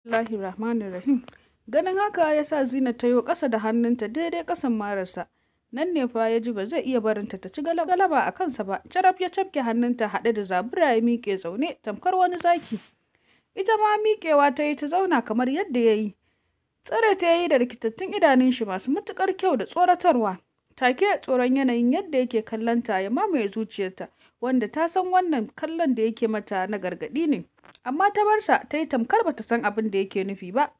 Bismillahir Rahmanir Rahim. Ganin haka ya sa Zinat ta yo ƙasa da hannunta daidai ƙasan mararsa. Nan ne fa ya ji ba zai iya barinta ta ci galaba a kansa ba. Caraf ya cafke hannunta haɗe da zabura ya miƙe zaune tamkar wani zaki. Ita ma miƙewa ta yi ta zauna kamar yadda ya yi. Tsare ta yi da rikitattun idanun shi masu matuƙar kyau da tsoratarwa. Take tsoron yanayin yadda yake kallonta ya mamaye zuciyarta, wanda ta san wannan kallon da yake mata na gargaɗi ne. Amma ta bar sa ta yi tamkar bata san abin da yake nufi ba.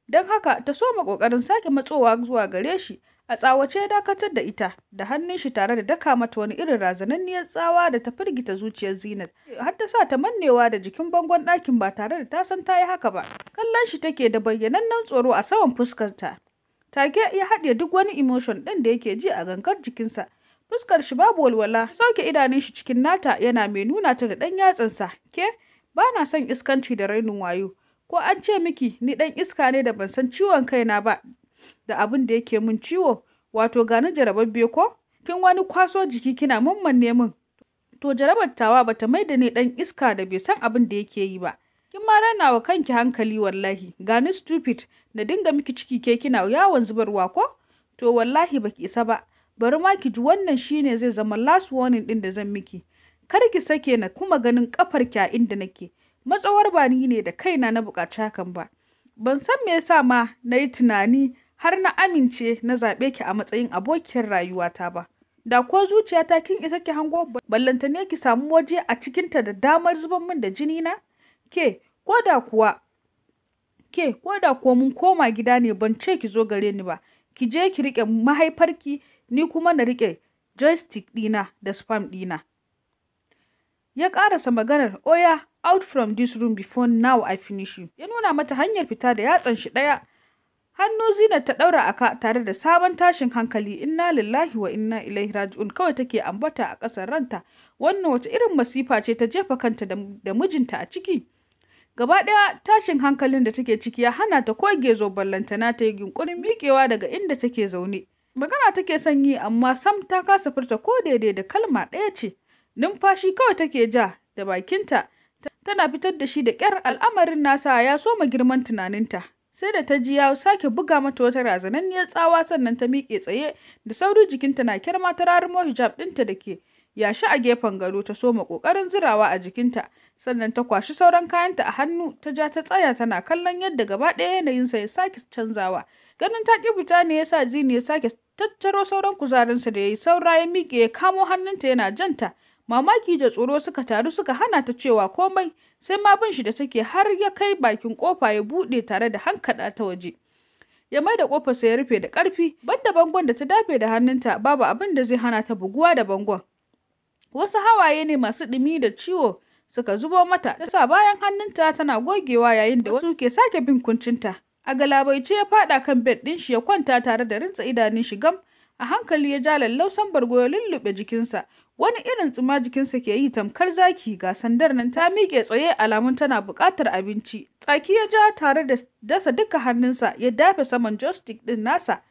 Don haka ta soma ƙoƙarin sake matsowa zuwa gare shi. A tsawace ya dakatar da ita da hannun shi tare da daka mata wani irin razananniyar tsawa da ta firgita zuciyar Zinat, har ta sa ta mannewa da jikin bangon ɗakin ba tare da ta san ta yi haka ba. Kallon shi take da bayyanannen tsoro a saman fuskarta. Take ya haɗiye duk wani emotion ɗin da yake ji a gangar jikinsa. Fuskar shi babu walwala, sauke idanun shi cikin nata yana mai nuna ta da ɗan yatsansa. "Ke, ba na son iskanci da rainin wayo. Ko an ce miki ni ɗan iska ne da ban san ciwon kaina ba da abin da yake min ciwo, wato gani jarababbe ko? Kin wani kwaso jiki kina mammanne min. To jarabar tawa bata maida ni ɗan iska da bai san abin da yake yi ba. Kin ma raina wa kanki hankali wallahi, gani stupid na dinga miki ciki ke kina yawon zubarwa ko? To wallahi baki isa ba. Bari ma ki ji, wannan shine zai zama last warning ɗin da zan miki. Kar ki sake na kuma ganin ƙafarki a inda nake, matsawar ba ni ne da kaina na buƙaci hakan ba. Ban san me yasa ma na yi tunani har na amince na zaɓe ki a matsayin abokiyar rayuwata ba. Da ko zuciyata kin isa ki hango, ballantane ki samu waje a cikinta da damar zubar min da jini na? Ke, ko da kuwa mun koma gida ne, ban ce ki zo gare ni ba. Ki je ki riƙe mahaifarki, ni kuma na riƙe joystick ɗina da sperm ɗina." Ya ƙarasa maganar, "Oya, out from this room before now I finish you." Ya nuna mata hanyar fita da yatsan shi ɗaya. Hannu Zinat ta ɗaura a ka tare da sabon tashin hankali. "Inna lillahi wa inna ilaihi raji'un" kawai take ambata a ƙasar ranta. Wannan wata irin masifa ce ta jefa kanta da mijinta a ciki? Gaba ɗaya tashin hankalin da take ciki ya hana ta ko gezo, ballantana ta yi yunƙurin miƙewa daga inda take zaune. Magana take son yi, amma sam ta kasa furta ko daidai da kalma ɗaya ce. Numfashi kawai take ja da bakinta tana fitar da shi da ƙyar. Al'amarin nasa ya soma girman tunaninta. Sai da ta ji ya sake buga mata wata razananniyar tsawa sannan ta miƙe tsaye da sauri, jikinta na kyarma, ta rarumo hijab ɗinta da ke yashi a gefen gado, ta soma ƙoƙarin zirawa a jikinta. Sannan ta kwashi sauran kayanta a hannu ta ja ta tsaya tana kallon yadda gaba ɗaya yanayinsa ya sake canzawa. Ganin ta ƙi fita ne ya sa Jini ya sake tattaro sauran kuzarinsa da ya yi saura, ya miƙe ya kamo hannunta yana janta. Mamaki da tsoro suka taru suka hana ta cewa komai, sai ma bin shi da take har ya kai bakin kofa, ya buɗe tare da hankaɗa ta waje. Ya mai da kofarsa ya rufe da ƙarfi. Banda bangon da ta dafe da hannunta, babu abin da zai hana ta buguwa da bangon. Wasu hawaye ne masu ɗumi da ciwo suka zubo mata, ta sa bayan hannunta tana gogewa yayin da wasu ke sake bin kuncinta. A galabaice ya faɗa kan bed ɗin shi ya kwanta tare da rintsa idanun shi gam. A hankali ya ja lallausan bargo ya lullube jikinsa. Wani irin tsuma jikinsa ke yi tamkar zaki, ga sandar nan ta miƙe tsaye alamun tana buƙatar abinci. Tsaki ya ja tare da dasa duka hannunsa ya dafe saman joystick ɗin nasa,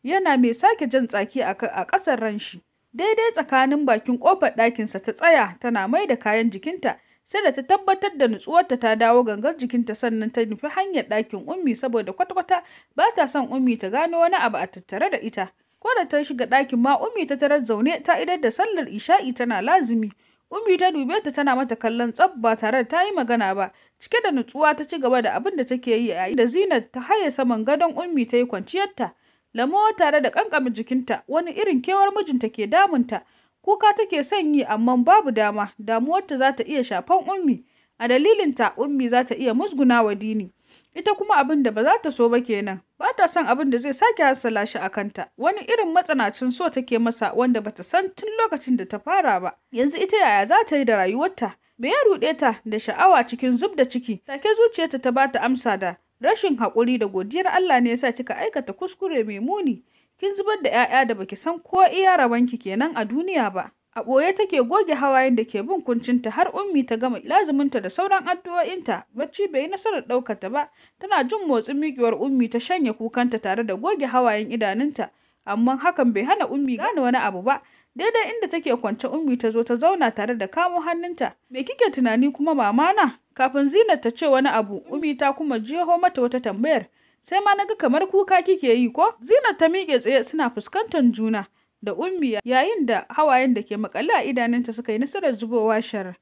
yana mai sake jan tsaki a ƙasar ran shi. Daidai tsakanin bakin ƙofar ɗakinsa ta tsaya tana mai da kayan jikinta. Sai da ta tabbatar da nutsuwarta ta dawo gangar jikinta sannan ta nufi hanyar ɗakin Ummi, saboda kwata-kwata ba ta son Ummi ta gano wani abu a tattare da ita. Ko da ta shiga ɗakin ma, Ummi ta tarar zaune ta idar da sallar isha'i tana lazimi. Ummi ta dube ta tana mata kallon tsab ba tare da ta yi magana ba. Cike da nutsuwa ta ci gaba da abin da take yi, yayin da Zinat ta haye saman gadon Ummi ta yi kwanciyarta. Lamo tare da kankame jikinta, wani irin kewar mijinta ke damunta. Kuka take son yi, amma babu dama, damuwarta za ta iya shafan Ummi. A dalilinta Ummi za ta iya musguna wa Dini. Ita kuma abin da ba za ta so ba kenan. Ba ta son abin da zai sake hassala shi a kanta. Wani irin matsanacin so take masa wanda bata san tun lokacin da ta fara ba. Yanzu ita yaya za ta yi da rayuwarta? Me ya ruɗe ta da sha'awa cikin zub da ciki? Take zuciyarta ta bata amsa da rashin haƙuri da godiyar Allah ne yasa kika aikata kuskure mai muni. Kin zubar da 'ya'ya da baki san ko iya rabanki kenan a duniya ba. A ɓoye take goge hawayen da ke bin kuncinta har Ummi ta gama lazuminta da sauran addu'o'inta. Bacci bai yi nasarar ɗaukar ta ba. Tana jin motsin miƙewar Ummi ta shanye kukanta tare da goge hawayen idanunta. Amma hakan bai hana Ummi gane wani abu ba. Daidai inda take kwance Ummi ta zo ta zauna tare da kamo hannunta. "Me kike tunani kuma, mama na?" Kafin Zinat ta ce wani abu, Ummi ta kuma jeho mata wata tambayar. "Sai ma naga kamar kuka kike yi ko?" Zinat ta miƙe tsaye suna fuskantar juna da Ummi yayin da hawayen da ke makale a idanunta suka yi nasarar zubowa shar.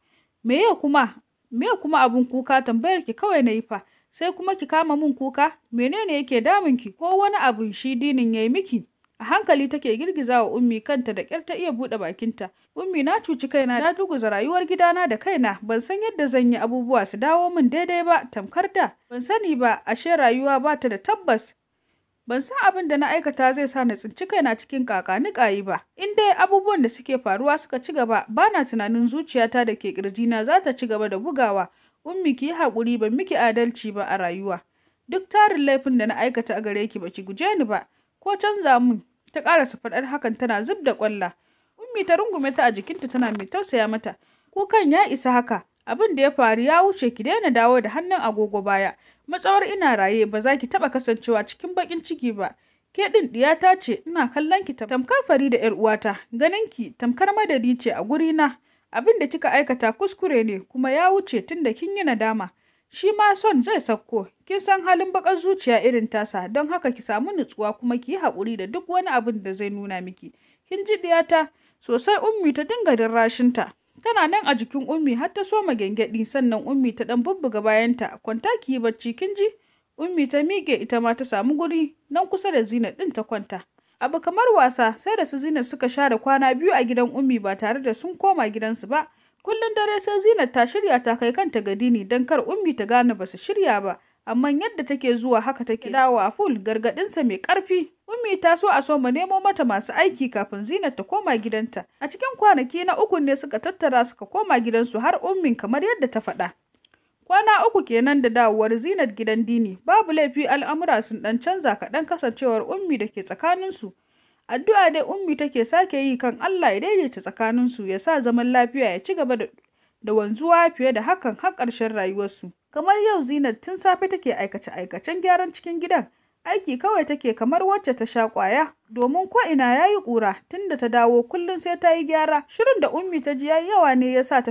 "Meye kuma? Me kuma abun kuka? Tambayar ki kawai na yi fa. Sai kuma ki kama mun kuka? Menene yake damun ki? Ko wani abu shi Dinin ya yi miki?" A hankali take girgiza wa Ummi kanta, da ƙyar ta iya buɗe bakinta. "Ummi, na cuci kaina, na duguza rayuwar gidana da kaina. Ban san yadda zan yi abubuwa su dawo min daidai ba tamkar da. Ban sani ba ashe rayuwa ba ta da tabbas. Ban san abin da na aikata zai sa na tsinci kaina cikin kakanikayi ba. In dai abubuwan da suke faruwa suka ci gaba, ba na tunanin zuciyata da ke ƙirjina za ta ci gaba da bugawa. Ummi, ki yi haƙuri, ban miki adalci ba a rayuwa. Duk tarin laifin da na aikata a gare ki, baki guje ni ba ko canza mun." Ta ƙarasa faɗar hakan tana zub da ƙwalla. Ummi ta rungume ta a jikinta tana mai tausaya mata. "Kukan ya isa haka. Abin da ya faru ya wuce, ki daina dawo da hannun agogo baya. Matsawar ina raye, ba za ki taɓa kasancewa cikin baƙin ciki ba. Ke ɗin ɗiyata ce, ina kallon ki tamkar Farida ‘yar uwata. Ganin ki tamkar madadi ce a gurina. Abin da kika aikata kuskure ne kuma ya wuce tunda kin yi nadama. Shi ma son zai sauko. Kin san halin baƙar zuciya irin tasa, don haka ki samu nutsuwa kuma ki yi haƙuri da duk wani abin da zai nuna miki. Kin ji, ɗiyata?" Sosai Ummi ta dinga rashinta. Tana nan a jikin Ummi har ta soma gyangyaɗi, sannan Ummi ta ɗan bubbuga bayanta. "Kwanta ki yi bacci, kin ji?" Ummi ta miƙe, ita ma ta samu guri nan kusa da Zinat ɗin ta kwanta. Abu kamar wasa sai da su Zinat suka share kwana 2 a gidan Ummi ba tare da sun koma gidansu ba. Kullum dare sai Zinat ta shirya ta kai kanta ga Dini don kar Ummi ta gane ba su shirya ba. Amma yadda take zuwa haka take dawowa full gargaɗinsa mai ƙarfi. Ummi ta so a so ma nemo mata masu aiki kafin Zinat ta koma gidanta. A cikin kwanaki na uku ne suka tattara suka koma gidansu har Ummin kamar yadda ta faɗa. Kwana 3 kenan da dawowar Zinat gidan Dini, babu laifi al'amura sun ɗan canza kaɗan kasancewar Ummi da ke tsakaninsu. Addu'a dai Ummi take sake yi kan Allah ya daidaita tsakaninsu, ya sa zaman lafiya ya ci gaba da wanzuwa fiye da hakan har ƙarshen rayuwarsu. Kamar yau Zinat tun safe take aikace-aikacen gyaran cikin gidan. Aiki kawai take kamar wacce ta sha ƙwaya, domin ko'ina ya yi ƙura. Tunda ta dawo kullum sai ta yi gyara. Shirin da Ummi ta ji ya yi yawa ne ya sa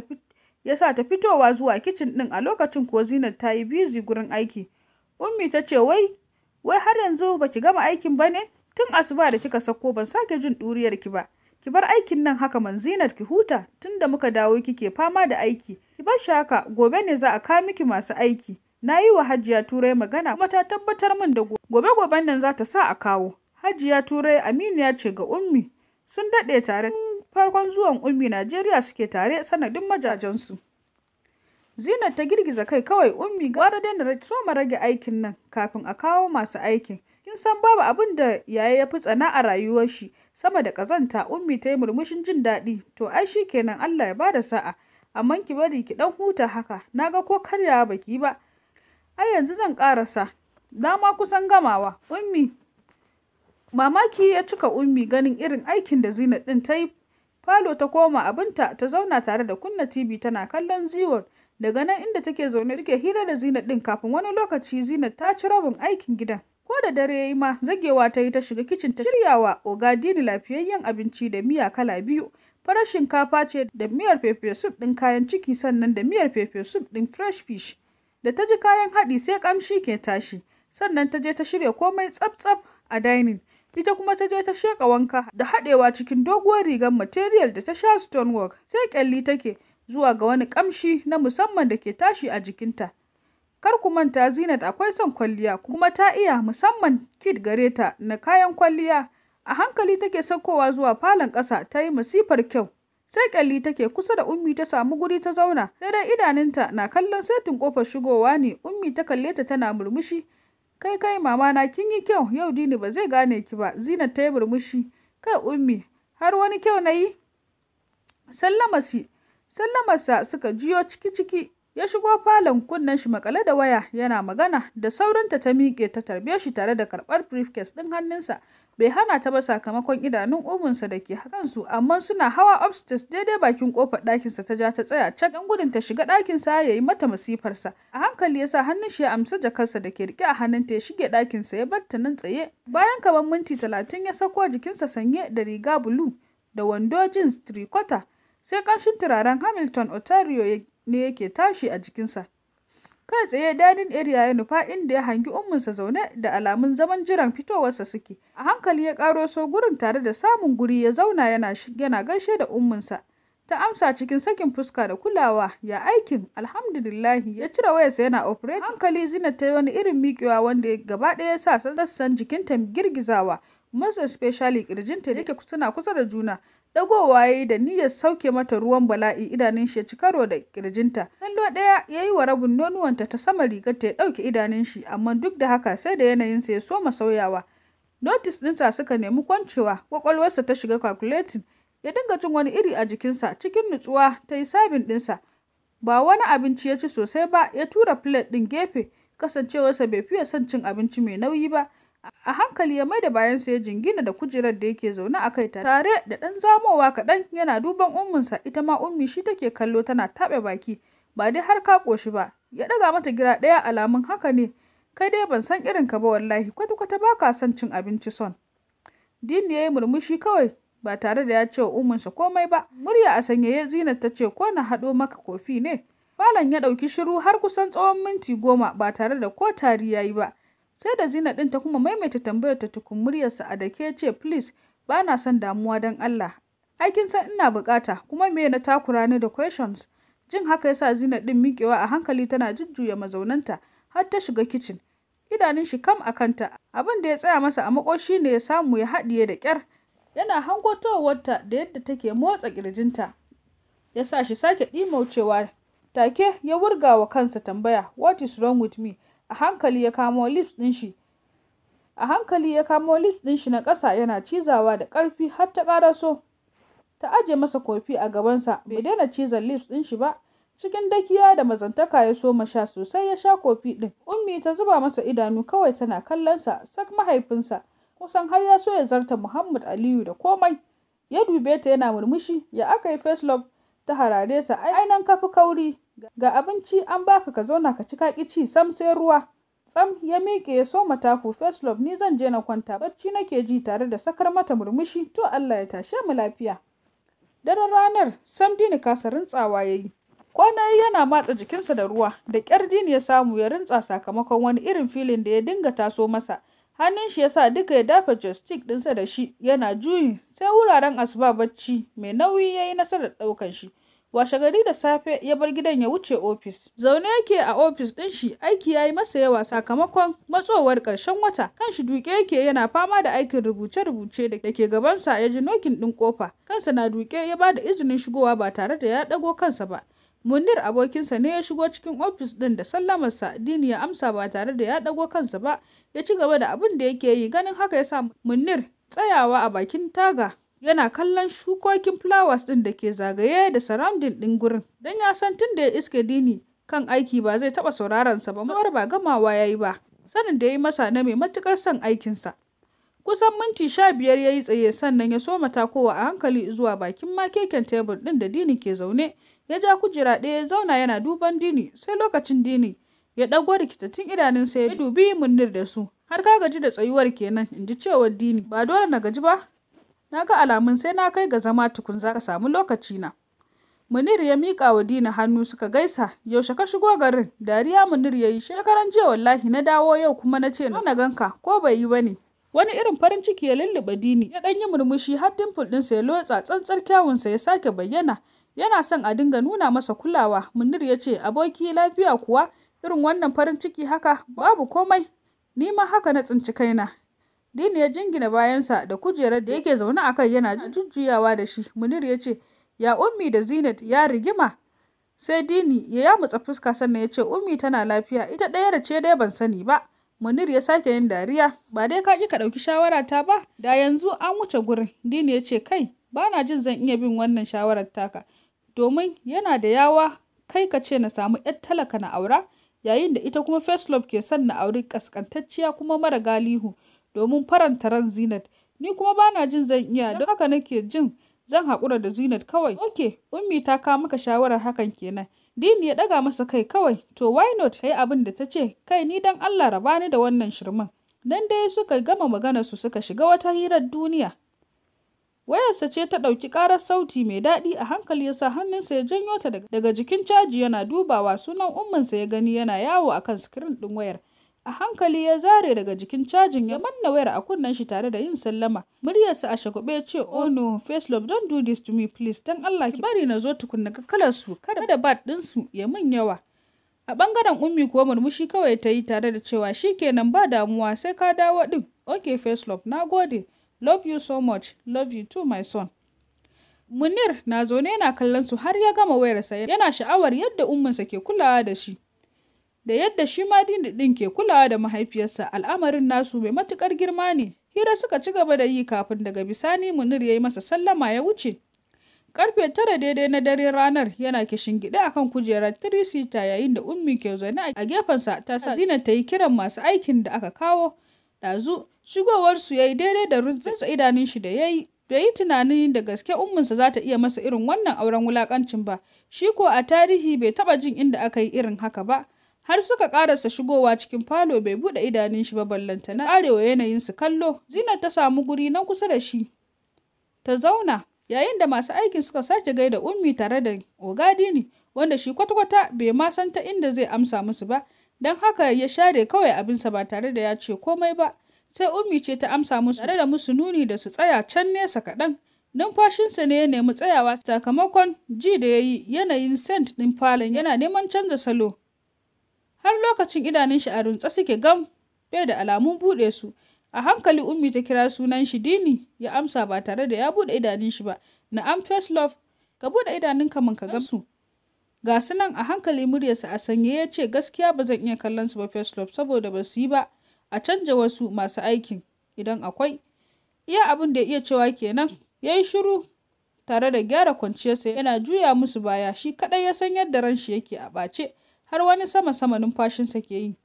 ta fitowa zuwa kicin ɗin, a lokacin ko Zinat ta yi busy gurin aiki. Ummi ta ce, "Wai har yanzu baki gama aikin ba ne? Tun asuba da kika sako ban sake jin ɗuriyar ki ba. Ki bar aikin nan haka man, Zinat, ki huta. Tunda muka dawo kike fama da aiki. Ki bar shi haka, gobe ne za a kawo miki masu aiki. Na yi wa Hajiya Turai magana kuma ta tabbatar min da gobe goben nan za ta sa a kawo." Hajiya Turai aminiya ce ga Ummi. Sun daɗe tare, farkon zuwan Ummi Najeriya suke tare sanadin majajensu. Zinat ta girgiza kai kawai. "Ummi, gwara dai na so ma rage aikin nan kafin a kawo masu aikin. Kin san babu abin da yaya ya fi tsana a rayuwar shi sama da ƙazanta." Ummi ta yi murmushin jin daɗi. "To ai shi kenan, Allah ya bada sa'a. Amma ki bari ki ɗan huta haka, na ga ko karyawa baki yi ba." "Ai yanzu zan ƙarasa. Na ma kusan gamawa, Ummi." Mamaki ya cika Ummi ganin irin aikin da Zinat ɗin ta yi. Falo ta koma abinta ta zauna tare da kunna TV tana kallon Zee World. Daga nan inda take zaune suke hira da Zinat ɗin, kafin wani lokaci Zinat ta ci rabin aikin gidan. Ko da dare ya yi ma, zagewa ta yi ta shiga kicin ta shiryawa Oga Dini lafiyayyen abinci da miya kala biyu. Farar shinkafa ce da miyar pepper soup ɗin kayan ciki, sannan da miyar pepper soup ɗin fresh fish. Da ta ji kayan haɗi sai ƙamshi ke tashi. Sannan ta je ta shirya komai tsaf-tsaf a dining. Ita kuma ta je ta sheƙa wanka da haɗewa cikin doguwar rigar material da ta sha stonework. Sai ƙyalli take zuwa ga wani ƙamshi na musamman da ke tashi a jikinta. Kar ku manta, Zinat akwai son kwalliya kuma ta iya, musamman kit gare ta na kayan kwalliya. A hankali take saukowa zuwa falon ƙasa, ta yi masifar kyau. Sai ƙyalli take. Kusa da Ummi ta samu guri ta zauna, sai dai idanunta na kallon saitin ƙofar shigowa ne. Ummi ta kalle ta tana murmushi. "Kai kai, mama na, kin yi kyau yau, Dini ba zai gane ki ba." Zinat ta yi murmushi. "Kai Ummi, har wani kyau na yi?" Sallamarsa suka jiyo ciki-ciki. Ya shigo falon, kunnen shi makale da waya yana magana. Da saurinta ta miƙe ta tarbe shi tare da karɓar briefcase ɗin hannunsa. Bai hana ta ba sakamakon idanun umunsa da ke kansu, amma suna hawa upstairs, daidai bakin kofar ɗakinsa ta ja ta tsaya cak don gudun ta shiga ɗakinsa ya yi mata masifarsa. A hankali ya sa hannun shi ya amsa jakarsa da ke riƙe a hannunta, ya shige ɗakinsa ya bar ta nan tsaye. Bayan kamar minti 30 ya sauko, jikinsa sanye da riga blue. da wando jeans three-quarter, sai ƙamshin turaren Hamilton Ontario ne yake tashi a jikinsa. Kai tsaye dining area ya nufa, inda ya hangi umminsa zaune, da alamun zaman jiran fitowarsa suke. A hankali ya ƙaraso gurin tare da samun guri ya zauna yana gaishe da umminsa. Ta amsa cikin sakin fuska da kulawa, "Ya aikin?" "Alhamdulillahi." Ya cire wayarsa yana operating. Hankali Zinat ta yi wani irin miƙewa wanda gaba ɗaya ya sa sassan jikinta girgizawa, most especially ƙirjinta da yake suna kusa da juna. Ɗagowa ya yi da niyyar sauke mata ruwan bala'i, idanun shi ya ci karo da ƙirjinta. Kallo ɗaya ya yi wa rabin nonuwanta ta saman rigarta ya ɗauke idanun shi, amma duk da haka sai da yanayinsa ya soma sauyawa. Notice ɗinsa suka nemi kwancewa, ƙwaƙwalwarsa ta shiga calculating. Ya dinga jin wani iri a jikinsa. Cikin nutsuwa ta yi serving ɗinsa. Ba wani abinci ya ci sosai ba, ya tura plate ɗin gefe, kasancewarsa bai fiye son cin abinci mai nauyi ba. A hankali ya maida bayansa ya jingina da kujerar da yake zaune a kai tare da ɗan zamowa kaɗan yana duban umminsa. Ita ma Ummi shi take kallo tana taɓe baki. "Ba dai har ka ƙoshi ba?" Ya ɗaga mata gira ɗaya alamun haka ne. "Kai dai ban san irin ka ba wallahi, kwata-kwata ba ka son cin abinci, son." Dini ya yi murmushi kawai ba tare da ya ce wa umminsa komai ba. Murya a sanyaye Zinat ta ce, "Ko na haɗo maka kofi ne?" Falon ya ɗauki shiru har kusan tsawon minti 10 ba tare da ko tari ya yi ba. Sai da Zinat ɗin ta kuma maimaita tambayar ta tukun muryarsa a dake ya ce, "Please, ba na son damuwa don Allah. Ai kin san ina bukata, kuma me na takura ni da questions?" Jin haka ya sa Zinat ɗin miƙewa a hankali tana jujjuya mazaunanta har ta shiga kicin. Idanun shi kam a kanta, abin da ya tsaya masa a makoshi ne ya samu ya haɗiye da ƙyar. Yana hango towarta da yadda take motsa ƙirjinta, ya sa shi sake ɗimaucewa. Take ya wurga wa kansa tambaya, "What is wrong with me?" A hankali ya kamo lips ɗin shi na ƙasa yana cizawa da ƙarfi har ta ƙaraso. Ta aje masa kofi a gabansa, bai daina cizon lips ɗin shi ba. Cikin dakiya da mazantaka ya soma sha sosai, ya sha kofi ɗin. Ummi ta zuba masa idanu kawai tana kallonsa, sak mahaifinsa. Kusan har ya so ya zarta Muhammad Aliyu da komai. Ya dube ta yana murmushi. "Ya aka yi, First Love?" Ta harare sa. "Ai nan ka fi kauri. Ga abinci an baka ka zauna ka ci, ka ƙi ci sam sai ruwa." Tsam ya miƙe ya soma taku. "First Love, ni zan je na kwanta, bacci nake ji," tare da sakar mata murmushi. "To, Allah ya tashe mu lafiya." Daren ranar sam Dini kasa rintsawa ya yi. Kwana yana matsa jikinsa da ruwa, da ƙyar Dini ya samu ya rintsa sakamakon wani irin feeling da ya dinga taso masa. Hannun shi ya sa duka ya dafa joystick ɗinsa da shi yana juyi, sai wuraren asuba bacci mai nauyi ya yi nasarar ɗaukan shi. Washe gari da safe ya bar gidan ya wuce ofis. Zaune yake a ofis ɗin shi, aiki ya yi masa yawa sakamakon matsowar ƙarshen wata. Kanshi duƙe yake yana fama da aikin rubuce-rubuce da ke gabansa, ya ji knocking ɗin ƙofa. Kansa na duƙe ya ba da izinin shigowa ba tare da ya ɗago kansa ba. Munir abokinsa ne ya shigo cikin ofis ɗin da sallamarsa. Dini ya amsa ba tare da ya ɗago kansa ba, ya ci gaba da abin da yake yi. Ganin haka ya sa Munir tsayawa a bakin taga yana kallon shukokin flowers ɗin da ke zagaye da surrounding ɗin gurin. Don ya san tun da ya iske Dini kan aiki ba zai taɓa sauraron sa ba, matsawar ba gamawa ya yi ba. Sanin da ya yi masa na mai matuƙar son aikinsa. Kusan minti 15 ya yi tsaye sannan ya soma takowa a hankali zuwa bakin makeken tebur ɗin da Dini ke zaune. Ya ja kujera ɗaya ya zauna yana duban Dini, sai lokacin Dini ya ɗago rikitattun idanunsa ya dubi Munir da su. "Har ka gaji da tsayuwar kenan," in ji cewar Dini. "Ba dole na gaji ba. Na ga alamun sai na kai ga zama tukun za ka samu lokaci na." Munir ya miƙa wa Dini hannu suka gaisa. "Yaushe ka shigo garin?" Dariya Munir ya yi. "Shekaran jiya wallahi na dawo, yau kuma na ce na ganka ko bai yi ba ne." Wani irin farin ciki ya lulluɓe Dini. Ya ɗan yi murmushi har dimple ɗinsa ya lotsa, tsantsar kyawunsa ya sake bayyana. Yana son a dinga nuna masa kulawa. Munir ya ce, "Aboki, lafiya kuwa? Irin wannan farin ciki haka?" "Babu komai. Ni ma haka na tsinci kaina." Dini ya jingina bayansa da kujerar da yake zaune a kai yana jujjuyawa da shi. Munir ya ce, "Ya Ummi da Zinat, ya rigima?" Sai Dini ya yamutsa fuska sannan ya ce, "Ummi tana lafiya, ita ɗayar ce dai ban sani ba." Munir ya sake yin dariya. "Ba dai ka ƙi ka ɗauki shawarata ba, da yanzu an wuce gurin." Dini ya ce, "Kai, ba na jin zan iya bin wannan shawarar taka. Domin yana da yawa kai ka ce na samu 'yar talaka na aura, yayin da ita kuma First Love ke son na auri ƙasƙantacciya kuma mara galihu domin faranta ran Zinat. Ni kuma ba na jin zan iya, don haka nake jin zan haƙura da Zinat kawai." "Ok, Ummi ta kawo maka shawarar hakan kenan." Dini ya ɗaga masa kai kawai. "To, why not ka yi abin da ta ce? Kai, ni dan Allah raba ni da wannan shirmen." Nan dai suka gama maganarsu suka shiga wata hirar duniya. Wayarsa ce ta ɗauki ƙarar sauti mai daɗi. A hankali ya sa hannunsa ya janyo ta daga jikin caji yana dubawa. Sunan umminsa ya gani yana yawo a kan sikirin ɗin wayar. A hankali ya zare daga jikin cajin, ya manna wayar a kunnen shi tare da yin sallama. Muryarsa a shagwaɓe ya ce, "Oh no, First Love, don't do this to me, please. Dan Allah ki bari na zo tukunna ga kalar su, kada bad ɗinsu ya min yawa." A ɓangaren Ummi kuwa, murmushi kawai ta yi tare da cewa, "Shikenan, ba damuwa, sai ka dawo ɗin." "Okay, First Love, na gode. Love you so much." "Love you too, my son." Munir na zaune yana kallon su har ya gama wayarsa, yana sha'awar yadda umminsa ke kulawa da shi, da yadda shi ma Dini ɗin ke kulawa da mahaifiyarsa. Al'amarin nasu mai matuƙar girma ne. Hira suka ci gaba da yi kafin daga bisani Munir ya yi masa sallama ya wuce. Karfe 9 daidai na dare ranar, yana kishingiɗe a kan kujerar three-seater yayin da Ummi ke zaune a gefensa, ta sa Zinat ta yi kiran masu aikin da aka kawo ɗazu. Shigowarsu ya yi daidai da runtse idanun shi da ya yi. Bai yi tunanin da gaske umminsa za ta iya masa irin wannan auren wulakancin ba. Shi ko a tarihi bai taɓa jin inda aka yi irin haka ba. Har suka karasa shigowa cikin falo bai buɗe idanun shi ba, ballantana arewa yanayin su kallo. Zinat ta samu guri nan kusa da shi ta zauna, yayin da masu aikin suka sake gaida Ummi tare da Ogadini, wanda shi kwata-kwata bai ma san ta inda zai amsa musu ba, don haka ya share kawai abinsa ba tare da ya ce komai ba. Sai Ummi ce ta amsa musu tare da musu nuni da su tsaya can nesa kaɗan. Numfashinsa ne ya nemi tsayawa sakamakon ji da ya yi yanayin scent ɗin falon yana neman canza salo. Har lokacin idanun shi a runtse suke gam, bai da alamun buɗe su. A hankali Ummi ta kira sunan shi. "Dini," ya amsa ba tare da ya buɗe idanun shi ba. "Na'am, First Love." "Ka buɗe idanunka man ka gamsu. Ga su nan." A hankali, muryarsa a sanye ya ce, "Gaskiya ba zan iya kallon su ba, First Love, saboda ba su yi ba. A canja wasu masu aikin idan akwai." Iya abin da ya iya cewa kenan. Ya yi shiru tare da gyara kwanciyarsa yana juya musu baya. Shi kaɗai ya san yadda ran shi yake a ɓace, har wani sama-sama numfashinsa ke yi.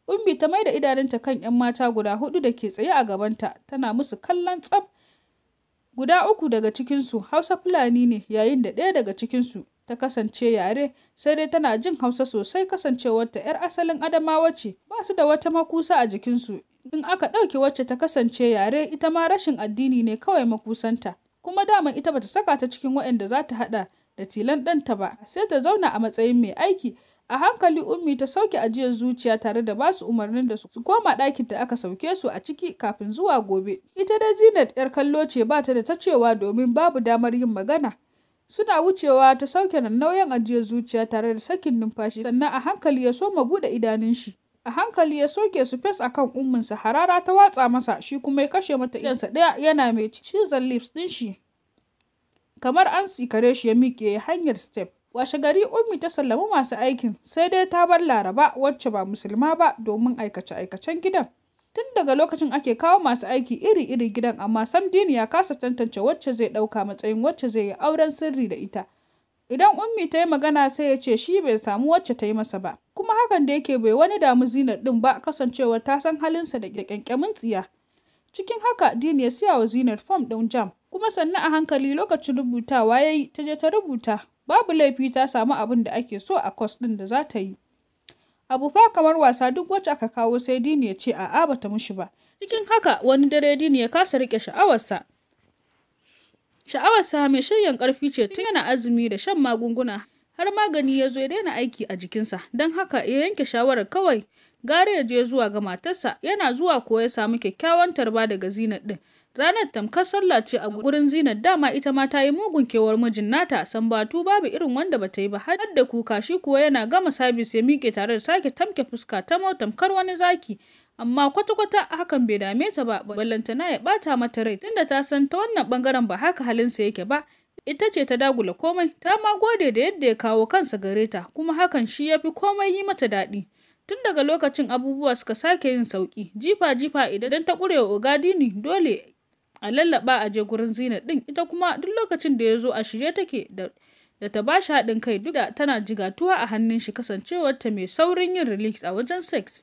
Ummi ta maida idanunta kan 'yan mata guda hudu da ke tsaye a gabanta, tana musu kallon tsaf. Guda uku daga cikinsu Hausa Fulani ne, yayin da ɗaya daga cikinsu ta kasance yare, sai dai tana jin Hausa sosai kasancewarta 'yar asalin Adamawa ce. Ba su da wata makusa a jikinsu in aka ɗauke wacce ta kasance yare, ita ma rashin addini ne kawai makusanta. Kuma dama ita bata saka ta cikin waɗanda za ta haɗa da tilan ɗanta ba, sai ta zauna a matsayin mai aiki. A hankali Ummi ta sauke ajiyar zuciya tare da basu umarnin da su koma ɗakin da aka sauke su a ciki kafin zuwa gobe. Ita dai Zinat 'yar kallo ce, ba ta da ta cewa domin babu damar yin magana. Suna wucewa ta sauke nauyin ajiyar zuciya tare da sakin numfashi, sannan a hankali ya soma buɗe idanun shi. A hankali ya soke su fes akan umminsa. Harara ta watsa masa, shi kuma ya kashe mata idonsa ɗaya yana mai cizon lips ɗin shi. Kamar an tsikare shi ya miƙe hanyar step. Washe gari Ummi ta sallami masu aikin, sai dai ta bar Laraba, wacce ba musulma ba, domin aikace-aikacen gidan. Tun daga lokacin ake kawo masu aiki iri-iri gidan, amma sam Dini ya kasa tantance wacce zai ɗauka matsayin wacce zai yi auren sirri da ita. Idan Ummi ta yi magana sai ya ce shi bai samu wacce ta yi masa ba. Kuma hakan da yake bai wani damu Zinat ɗin ba, kasancewa ta san halinsa da ƙyanƙyamin tsiya. Cikin haka Dini ya siya wa Zinat fom ɗin JAMB, kuma sannan a hankali lokacin rubutawa ya yi, ta je ta rubuta. Babu laifi, ta samu abin da ake so a course ɗin da za ta yi. Abu fa kamar wasa, duk wacce aka kawo sai Dini ya ce a'a, bata mushi ba. Cikin haka wani dare Dini ya kasa rike sha'awarsa. Sha'awarsa mai shiryan ƙarfi ce, tun yana azumi da shan magunguna har magani ya zo ya daina aiki a jikinsa, don haka ya yanke shawarar kawai gara ya je zuwa ga matarsa. Yana zuwa kuwa ya samu kyakkyawan tarba daga Zinat ɗin. Ranar tamkar sallah ce a gurin Zinat. Dama ita ma ta yi mugun kewar mijin nata, sambatu babu irin wanda bata yi ba, har da kuka. Shi kuwa yana gama sabis ya miƙe tare da sake tamke fuska ta tamkar wani zaki. Amma kwata-kwata hakan bai dame ta ba, ballantana ya bata mata rai, tunda ta san ta wannan bangaren ba haka halinsa yake ba. Ita ce ta dagula komai. Ta ma gode da yadda ya kawo kansa gare ta, kuma hakan shi ya fi komai yi mata daɗi. Tun daga lokacin abubuwa suka sake yin sauki jifa-jifa. Idan ta ƙurewa Ogadini, dole a lallaba a je gurin Zinat ɗin. Ita kuma duk lokacin da ya zo a shirye take da ta ba shi haɗin kai, duk da tana jigatuwa a hannun shi kasancewarta mai saurin yin release a wajen sex.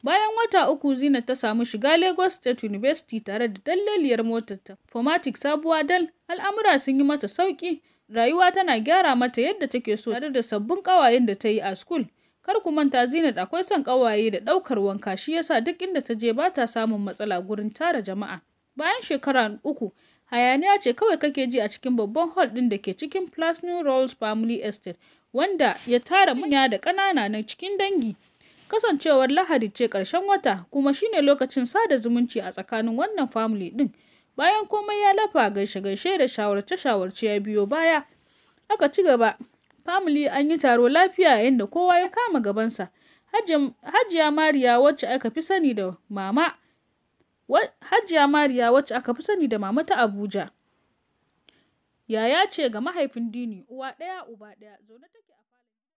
Bayan wata 3 Zinat ta samu shiga Lagos State University tare da dalleliyar motarta 4MATIC sabuwa dal. Al'amura sun yi mata sauƙi, rayuwa tana gyara mata yadda take so tare da sabbin ƙawayen da ta yi a school. Kar ku manta, Zinat akwai son ƙawaye da ɗaukar wanka, shi yasa duk inda ta je ba ta samun matsala gurin tara jama'a. Bayan shekara 3, hayaniya ce kawai kake ji a cikin babban hall ɗin da ke cikin Plasnew Rolls Family Estate, wanda ya tara manya da ƙanana na cikin dangi. Kasancewar Lahadi ce ƙarshen wata, kuma shine lokacin sada zumunci a tsakanin wannan family ɗin. Bayan komai ya lafa, gaishe-gaishe da shawarce-shawarce ya biyo baya. Aka ci gaba. Family an yi taro lafiya yayin da kowa ya kama gabansa. Hajiya Mariya wacce aka fi sani da Mama Hajiya Mariya wacce aka fi sani da Mama ta Abuja. Yaya ce ga mahaifin Dini, uwa ɗaya uba ɗaya, zaune take.